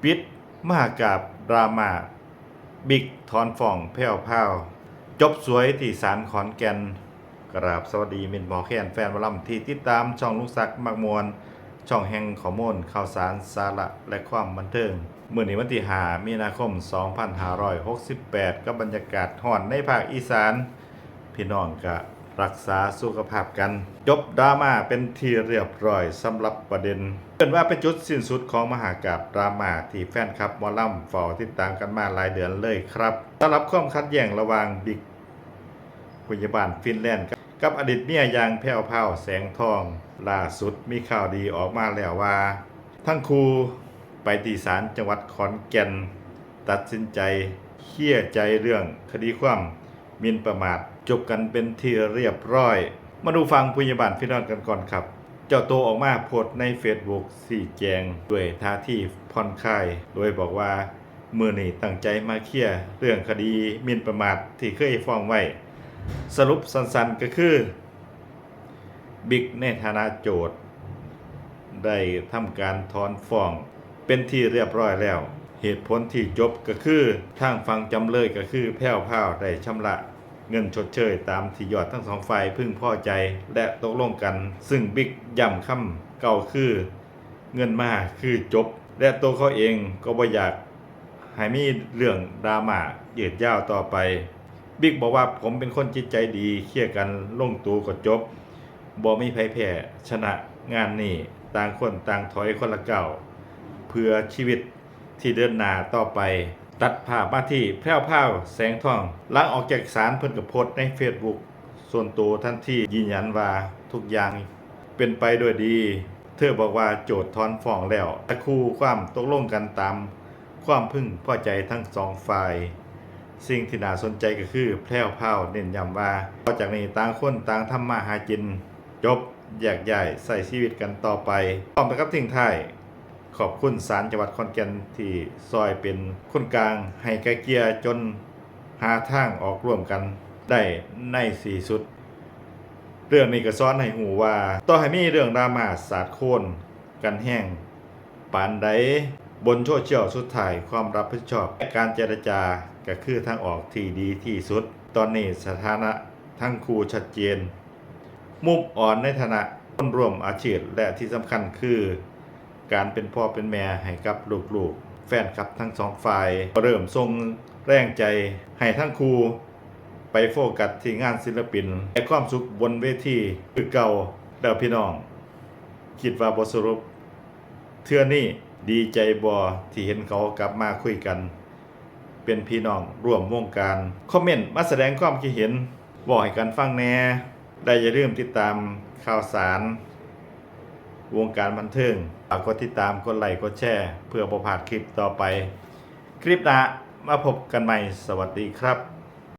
ປິດມະຫະກາບດຣາມາ ບິກຖອນຟ້ອງແພ້ວພາວ ຈົບສວຍທີ່ສານຂອນແກ່ນ. ກະລາບສະຫວັດດີມິດໝໍແຄນແຟນໝໍລຳທີ່ຕິດຕາມຊ່ອງລຸງສັກມັກມ່ວນ, ຊ່ອງແຫ່ງຂໍ້ມູນ, ຂ່າວສານ, ສາລະ ແລະ ຄວາມບັນເທີງ. ມື້ນີ້ວັນທີຫ້າ ມີນາຄົມ ສອງພັນຫ້າຮ້ອຍຫົກສິບແປດ ກັບບັນຍາກາດຮ້ອນໃນພາກອີສານ. ພີ່ນ້ອງກະຮັກສາສຸຂະພາບກັນ. ຈົບດຣາມາເປັນທີ່ຮຽບຮ້ອຍສຳລັບປະເດັນ ເອີ້ນວ່າເປັນຈຸດສິ້ນສຸດຂອງມະຫາກາບດຣາມາທີ່ແຟນຄລັບໝໍລຳເຝົ້າຕິດຕາມກັນມາຫຼາຍເດືອນເລີຍຄັບ. ສຳລັບຄວາມຂັດແຍ່ງລະຫວ່າງບິກ ພະຍາບານຟິນແລນ ກັບອະດີດເມຍຢ່າງແພ້ວພາວ ແສງທອງ, ລ່າສຸດມີຂ່າວດີອອກມາແລ້ວວ່າ ທັງຄູ່ໄປທີ່ສານຈັງຫວັດຂອນແກ່ນ ຕັດສິນໃຈເຄຍໃຈເລື່ອງຄະດີຄວາມໝິ່ນປະໝາດ ຈົບກັນເປັນທີ່ຮຽບຮ້ອຍ. ມາດູຝັ່ງພະຍາບານຟິນແລນກັນກ່ອນຄັບ. ເຈົ້າໂຕອອກມາໂພສໃນເຟສບຸກຊີ້ແຈງດ້ວຍທ່າທີຜ່ອນຄາຍ ໂດຍບອກວ່າ ມື້ນີ້ຕັ້ງໃຈມາເຄຍເລື່ອງຄະດີໝິ່ນປະໝາດທີ່ເຄີຍຟ້ອງໄວ້. ສະຫຼຸບສັ້ນໆກະຄື ບິກໃນຖານະໂຈດໄດ້ທຳການຖອນຟ້ອງເປັນທີ່ຮຽບຮ້ອຍແລ້ວ. ເຫດຜົນທີ່ຈົບກະຄື ທາງຝັ່ງຈຳເລີຍກະຄືແພ້ວພາວໄດ້ຊຳລະເງິນຊົດເຊີຍຕາມທີ່ຍອດທັງສອງຝ່າຍເພິ່ງພໍໃຈ ແລະ ຕົກລົງກັນ, ຊຶ່ງບິກຢ້ຳຄຳເກົ່າຄື ເງິນມາຄືຈົບ ແລະ ໂຕເຂົາເອງກໍບໍ່ຢາກໃຫ້ມີເລື່ອງດຣາມາຍືດຍາວຕໍ່ໄປ. ບິກບອກວ່າ ຜົມເປັນຄົນຈິດໃຈດີ, ເຄຍກັນລົງໂຕກໍຈົບ, ບໍ່ມີໃຜແພ້ຊະນະງານນີ້, ຕ່າງຄົນຕ່າງຖອຍຄົນລະກ້າວ ເພື່ອຊີວິດທີ່ເດີນໜ້າຕໍ່ໄປ. ຕັດພາບມາທີ່ແພ້ວພາວ ແສງທອງ ຫຼັງອອກຈາກສານເພິ່ນກໍໂພສໃນເຟສບຸກ ສ່ວນໂຕທັນທີ ຢືນຢັນວ່າທຸກຢ່າງເປັນໄປດ້ວຍດີ. ເທີບອກວ່າໂຈດຖອນຟ້ອງແລ້ວ ແລະ ຄູ່ຄວາມຕົກລົງກັນຕາມຄວາມເພິ່ງພໍໃຈທັງສອງຝ່າຍ. ສິ່ງທີ່ໜ້າສົນໃຈກໍຄື ແພ້ວພາວເນັ້ນຢ້ຳວ່າ ຕໍ່ຈາກນີ້ຕ່າງຄົນຕ່າງທຳມາຫາກິນ, ຈົບ, ແຍກຍ້າຍໃຊ້ຊີວິດກັນຕໍ່ໄປ. ພ້ອມກັບຖິ້ມທ້າຍ ຂອບຄຸນສານຈັງຫວັດຂອນແກ່ນທີ່ຊ່ອຍເປັນຄົນກາງໃຫ້ໄກ່ເກ່ຍຈົນຫາທາງອອກຮ່ວມກັນໄດ້ໃນທີ່ສຸດ. ເລື່ອງນີ້ກໍສອນໃຫ້ຮູ້ວ່າ ຕໍ່ໃຫ້ມີເລື່ອງດຣາມາສາດໂຄນກັນແຮງປານໃດບົນໂຊຊຽວ, ສຸດທ້າຍຄວາມຮັບຜິດຊອບ ແລະ ການເຈລະຈາກໍຄືທາງອອກທີ່ດີທີ່ສຸດ. ຕອນນີ້ສະຖານະທັງຄູ່ຊັດເຈນ. ມຸມອ່ອນໃນຖານະຄົນຮ່ວມອາຊີບ ແລະ ທີ່ສຳຄັນຄື ການເປັນພໍ່ເປັນແມ່ໃຫ້ກັບລູກໆ, ແຟນຄລັບທັງສອງຝ່າຍກໍເລີ່ມສົ່ງແຮງໃຈໃຫ້ທັງຄູ່ໄປໂຟກັສທີ່ງານສິນລະປິນ ແລະ ຄວາມສຸກບົນເວທີຄືເກົ່າແລ້ວພີ່ນ້ອງ. ຄິດວ່າບົດສະຫຼຸບເທື່ອນີ້ດີໃຈບໍ່ທີ່ເຫັນເຂົາກັບມາຄຸຍກັນ ເປັນພີ່ນ້ອງຮ່ວມວົງການ? ຄອມເມັນມາສະແດງຄວາມຄິດເຫັນ ເວົ້າໃຫ້ກັນຟັງແດ່ ແລະ ຢ່າລືມຕິດຕາມຂ່າວສານວົງການບັນເທີງ. ຝາກກົດຕິດຕາມ, ກົດໄລ, ກົດແຊ ເພື່ອບໍ່ພາດຄລິບຕໍ່ໄປ. ຄລິບໜ້າມາພົບກັນໃໝ່. ສະຫວັດດີຄັບ.